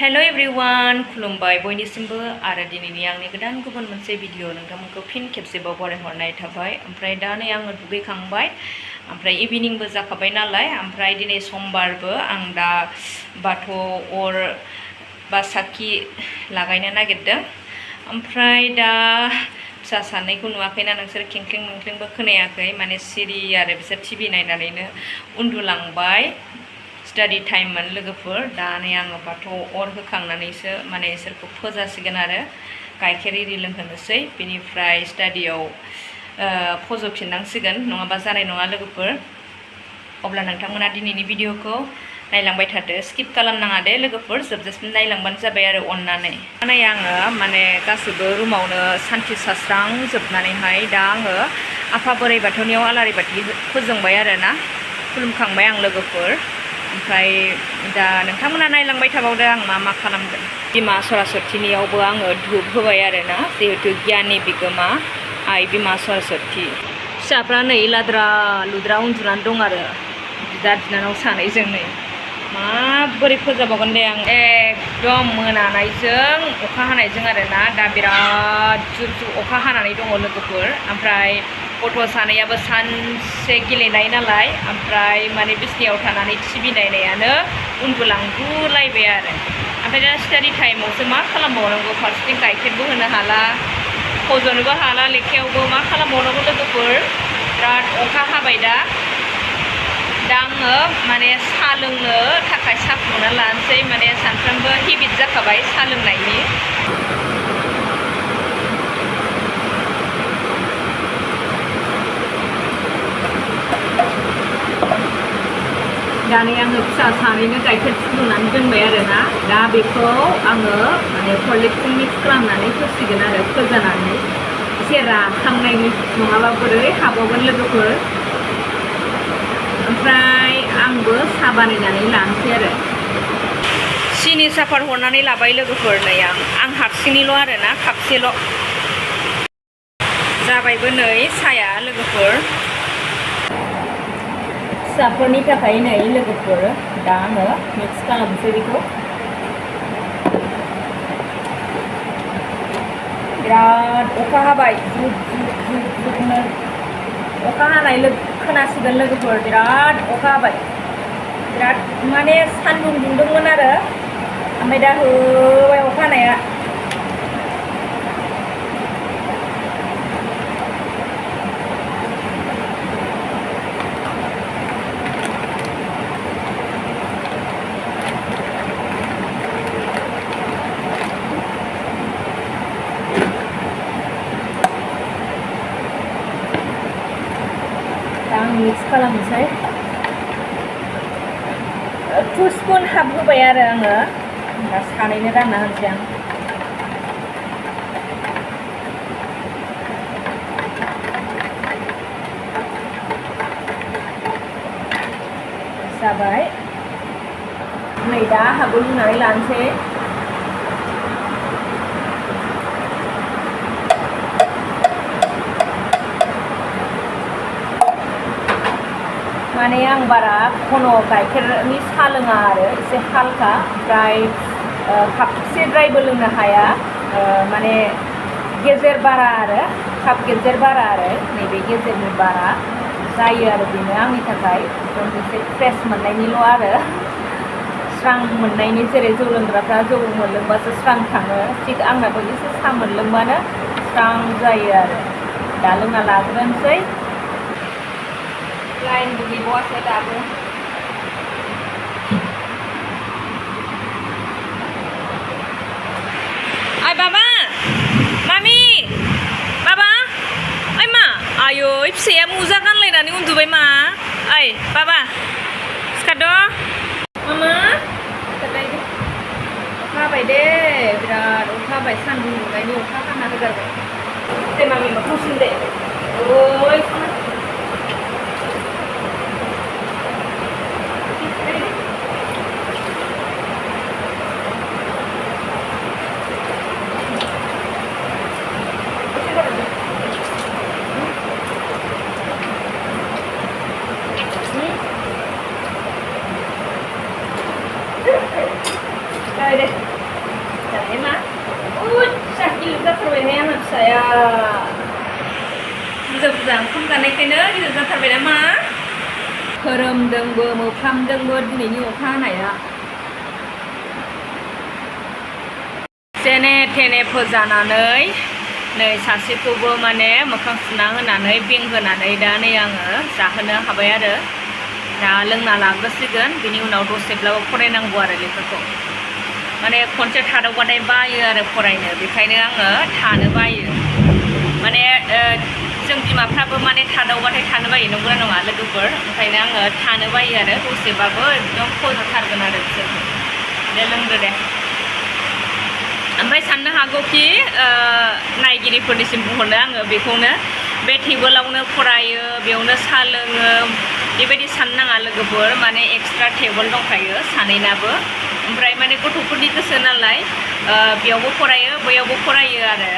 Hello everyone खुलुमबाय बयनिसिमबो आरो दिनैनि आंनि गोदान गुबुन मोनसे भिडिअ नोंथांमोनखौ फिन खेबसेबाव बरायहरनाय थाबाय। ओमफ्राय दा नै आङो दुगैखांबाय, ओमफ्राय इभिनिंबो जाखाबाय नालाय, ओमफ्राय दिनै समबारबो आं दा बाथौ अर बा साखि लागायनो नागिरदों। ओमफ्राय दा फिसा सानैखौ नुवाखैना नोंसोर, खेंख्लें मेंख्लेंबो खोनायाखै, माने सिरि आरो बिसोर टिभि नायनानैनो उन्दुलांबाय। स्टाडि टाइममोन लोगोफोर। दा नै आङो बाथौ अर होखांनानैसो माने इसोरखौ फोजासिगोन आरो गाइखेर इरि लोंहोनोसै, बिनिफ्राय स्टाडियाव फज'फिननांसिगोन, नङाबा जानाय नङा लोगोफोर। अब्ला नोंथांमोना दिनैनि भिडिअखौ नायलांबाय थादो, स्किप खालामनाङा दे लोगोफोर, जोबजासिम नायलांबानो जाबाय आरो अननानै। नै आङो माने गासैबो रुमावनो सान्थि सारस्रांजोबनानैहाय दा आङो आफा बोराइ बाथौनियाव आलारि बाथि फोजोंबाय आरोना, खुलुमखांबाय आं लोगोफोर। ओमफ्राय दा नोंथांमोना नायलांबाय थाबावदो आं मा खालामगोन। बिमा सरास्वतीनियावबो आङो धुप होबाय आरोना, जिहेतु गियाननि बिगोमा आइ बिमा सरास्वती। फिसाफ्रा नै लाद्रा लुद्रा उन्दुनानै दं आरो बिदा बिनानाव सानैजों। नै माबोरै फोजाबावगोन दे आं, एकदम मोनानायजों अखा हानायजों आरोना, दा बिराद जुब जुब अखा हानानै दङ लोगोफोर। ओमफ्राय गथ' सानैयाबो सानसे गेलेनाय नालाय, ओमफ्राय माने बिसिनायाव थानानै टिभि नायनायानो उन्दुलांगुलायबाय आरो। ओमफ्राय दा स्टाडि टाइमावसो मा खालामबावनांगौ, फारसेथिं गाइखेरबो होनो हाला, फज'नोबो हाला लेखायावबो, मा खालामबावनांगौ लोगोफोर। बिराद अखा हाबाय दा आङो माने साहा लोंनो थाखाय साहा फुदुंना लानोसै, माने सानफ्रामबो हेबिट जाखाबाय साहा लोंनायनि। दानै आङो फिसा सानैनो गाइखेर फुदुंनानै दोनबाय आरोना, दा बेखौ आङो माने हरलिक्सजों मिक्स खालामनानै होसिगोन आरो फोजानानै, एसे राखांनायनि, नङाबा बोरै हाबावगोन लोगोफोर। ओमफ्राय आंबो साहा बानायनानै लानोसै आरो। सिनि सापात हरनानै लाबाय लोगोफोर। नै आं हारसिंनिल' आरोना, कापसेल' जाबायबो नै साया लोगोफोर। फिसाफोरनि थाखाय नै लोगोफोर, दा आङो मिक्स खालामनोसै बेखौ। बिराद अखा हाबाय, जुब जुबनो अखा हानाय खोनासिगोन लोगोफोर। बिराद अखा हाबाय, बिराद माने सान्दुं दुंदोंमोन आरो, ओमफ्राय दा होबाय अखा हानाया। आं मिक्स खालामनोसै, 2 स्पुन हाफ होबाय आरो आङो, दा सानैनो रानना होनोसै आं। जाबाय, नै दा आंहाबो लुनानै लानोसै। माने आं बारा घन गाइखेरनि साहा लोङा आरो, एसे हालखा, ओमफ्राय कापसेद्रायबो लोंनो हाया, माने गेजेर बारा आरो, काप गेजेर बारा आरो, नैबे गेजेरनि बारा जायो आरो, बेनो आंनि थाखाय एसे फ्रेस मोननायनिल' आरो, स्रां मोननायनि। जेरै जौ लोंग्राफ्रा जौ मोनलोंबासो स्रां थाङो, थिग आंनाबो एसे साहा मोनलोंबानो स्रां जायो आरो। दा लोंना लाग्रोनोसै। लाइनबो गैबावासो दाबो। आइ बाबा, मामि, बाबा, ओइ मा, आयै फिसाया मुजा गानलायनानै उन्दुबाय मा, ओइ बाबा सिखारद', मामा सिखारलायदो। अखा हाबाय दे, बिराद अखा हाबाय, सान्दुं दुंनायनि अखा हाना होगारबाय। दे मामि मोखां सुनो दे, ओइ deh. जाबाय मा फिसा गिलिर जाथारबायहाय आंना फिसाया बुरजा बुरजा ओंखाम जानायखायनो गिलिर जाथारबाय नामा खोरोमदोंबो मोफ्लामदोंबो दिनैनि अखा हानाया जेने थेने फोजानानै नै सासेखौबो माने मोखां सुना होनानै बेंहोनानै दा नै आङो जाहोनो हाबाय आरो दा लोंना लाग्रोसिगोन बिनि उनाव दसेब्लाबो फरायनांगौ आरो लेखाखौ माने खनसे थादावबाथाय बायो आरो फरायनो बेखायनो आङो थानो बायो माने जों बिमाफ्राबो माने थादावबाथाय थानो बायो नंगौना नङा लोगोफोर ओंखायनो आङो थानो बायो आरो दसेबाबो एकदम फोजोबथारगोन आरो बिसोरखौ दे लोंदो दे ओमफ्राय साननो हागौखि नायगिरिफोरनिसिम बुंहरनो आङो बेखौनो बे टेबोलावनो फरायो बेयावनो साहा लोङो बेबायदि साननो नाङा लोगोफोर माने एक्सट्रा टेबोल दंखायो सानैनाबो ओमफ्राय माने गथ'फोरनि गोसो नालाय बेयावबो फरायो बैयावबो फरायो आरो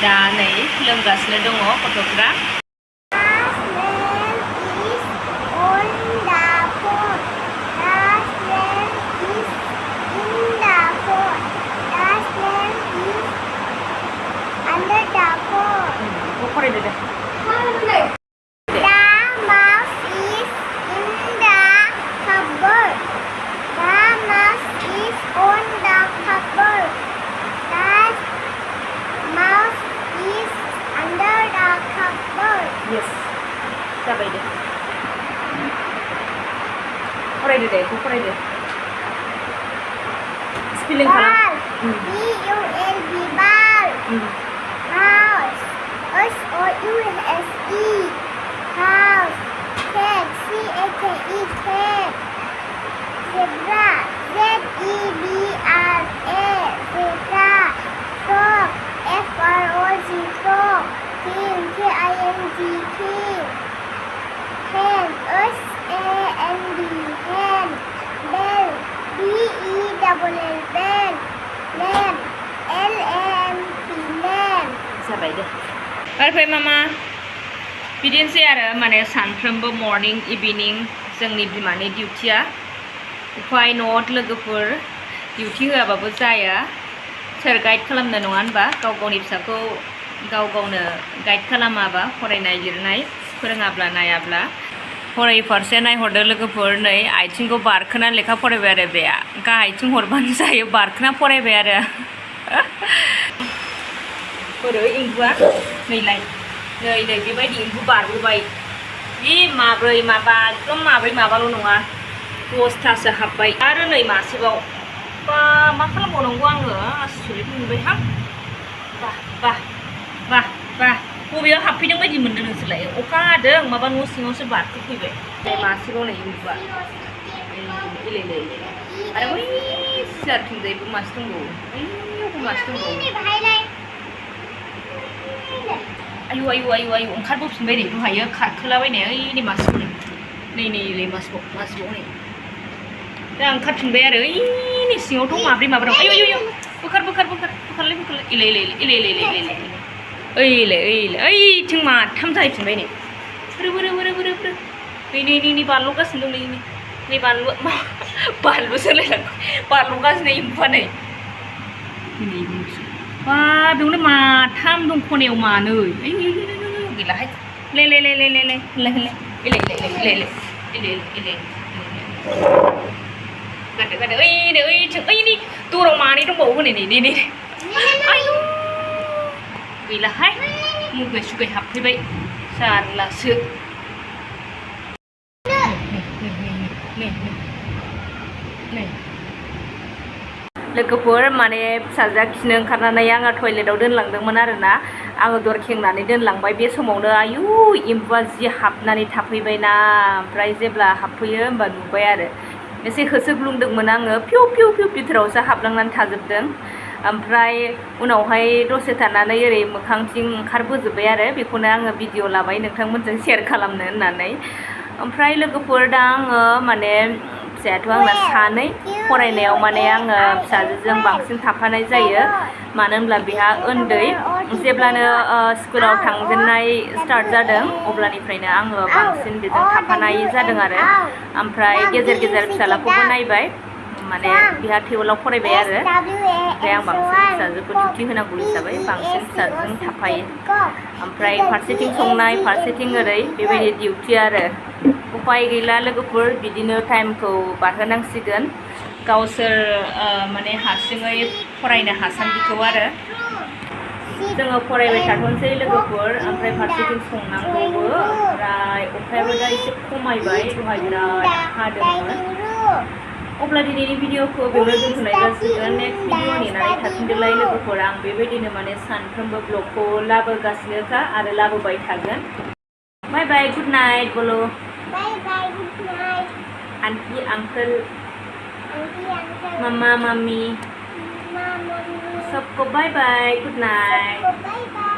दा नै लोंगासिनो दङ गथ'फ्रा फरायदो दे yes जाबाय दे फरायदो दे बेखौ फरायदो स्पेलिं खालाम B-U-L-B ball house H-O-U-S-E house cat C-A-K-E cat zebra Z-E-B-R-A zebra frog F-R-O-G frog king K-I-N-G king hen H-A-N-D hen bell B-E-L-L bell lamb L-A-M-P lamb जाबाय दे ओमफ्राय मामा बिदिनोसै आरो माने सानफ्रोमबो मर्निं इभिनिं जोंनि बिमानि डिउटिया उफाय नट लोगोफोर डिउटि होआबाबो जाया सोर गाइड खालामनो नङा होनबा गाव गावनि फिसाखौ गाव गावनो गाइड खालामाबा फरायनाय लिरनाय फोरोङाब्ला नायाब्ला फरायै फारसे नायहरदो लोगोफोर नै आथिंखौ बारखोना लेखा फरायबाय आरो बे गाहायथिं हरबानो जायो बारखोना फरायबाय आरो बोरै एम्बुआ नैलाय नै बेबायदि एम्बु बारबोबाय बे माब्रै माबा एकदम माब्रै माबाल' नङा 10थासो हाबबाय आरो नै मासेबाव बा मा खालामबावनांगौ आङो आसुरित मोनबायहां बा बबेयाव हाबफैदों बायदि मोनदों नोंसोरलाय अखा हादों माबा न' सिङावसो बारखोफैबाय नै मासेबाव नै एम्बुआ इलाय आरो बै सियारथिंजायबो मासे दंबावो बैयावबो मासे दंबावो आयु ओंखारबोफिनबाय नै दहायो खारखोलाबायनाय ओइ नै मासेबाव नै मासेबाव नै दा ओंखारफिनबाय आरो ओइ नै सिङावथ' माब्रै माबा दं आयु बोखारलाय इलाय ओइथिं माथाम जाहैफिनबाय नै नै बारल'गासिनो दं नै बानलुसो बारल'गासिनो एम्फौआ नै बा बेयावनो माथाम दं खनायाव मानै गैलाहाय गारदो ओइथिं ओइनि दराव मानै दंबावो हनै नै आयु गैलाहाय मुगै सुगै हाबफैबाय जारलासो लोगोफोर माने फिसाजोआ खिनो ओंखारनानै आङो टयलेटाव दोनलांदोंमोन आरोना आङो दर खेंनानै दोनलांबाय बे समावनो आयु एम्फौआ जि हाबनानै थाफैबायना ओमफ्राय जेब्ला हाबफैयो होमबा नुबाय आरो एसे होसोग्लुंदोंमोन आङो फिउ बिथोरावसो हाबलांनानै थाजोबदों ओमफ्राय उनावहाय दसे थानानै ओरै मोखांथिं ओंखारबोजोब्बाय आरो बेखौनो आङो भिडिअ लाबाय नोंथांमोनजों शेयार खालामनो होननानै ओमफ्राय लोगोफोर दा आङो माने फिसायाथ' आंना सानै फरायनायाव माने आङो फिसाजोजों बांसिन थाफानाय जायो मानो होनब्ला बेहा उन्दै जेब्लानो स्कुलाव थांजेननाय स्टार्ट जादों अब्लानिफ्रायनो आङो बांसिन बेजों थाफानाय जादों आरो ओमफ्राय गेजेर फिसालाखौबो नायबाय माने बिहा टेबोलाव फरायबाय आरो ओमफ्राय आं बांसिन फिसाजोखौ डिउटि होनांगौ हिसाबै बांसिन फिसाजों थाफायो ओमफ्राय फारसेथिं संनाय फारसेथिं ओरै बेबायदि डिउटि आरो उपाय गैला लोगोफोर बिदिनो टाइमखौ बारहोनांसिगोन गावसोर माने हारसिङै फरायनो हासान्दिखौ आरो जोङो फरायबाय थाथ'नोसै लोगोफोर ओमफ्राय फारसेथिं संनांगौबो ओमफ्राय अखायाबो दा एसे खमायबाय दहाय बिराद हादोंमोन अब्ला दिनैनि भिडिअखौ बेयावनो दोनथ'नाय जासिगोन नेक्स्ट भिडिअ नेनानै थाफिनदोलाय लोगोफोर आं बेबायदिनो माने सानफ्रोमबो ब्लगखौ लाबोगासिनोखा आरो लाबोबाय थागोन बाय बाय गुड नाइट बोलो Bye bye, good night. Auntie uncle Auntie, uncle, मम्मा मम्मी mama, mommy. सबको bye bye good night Bye bye.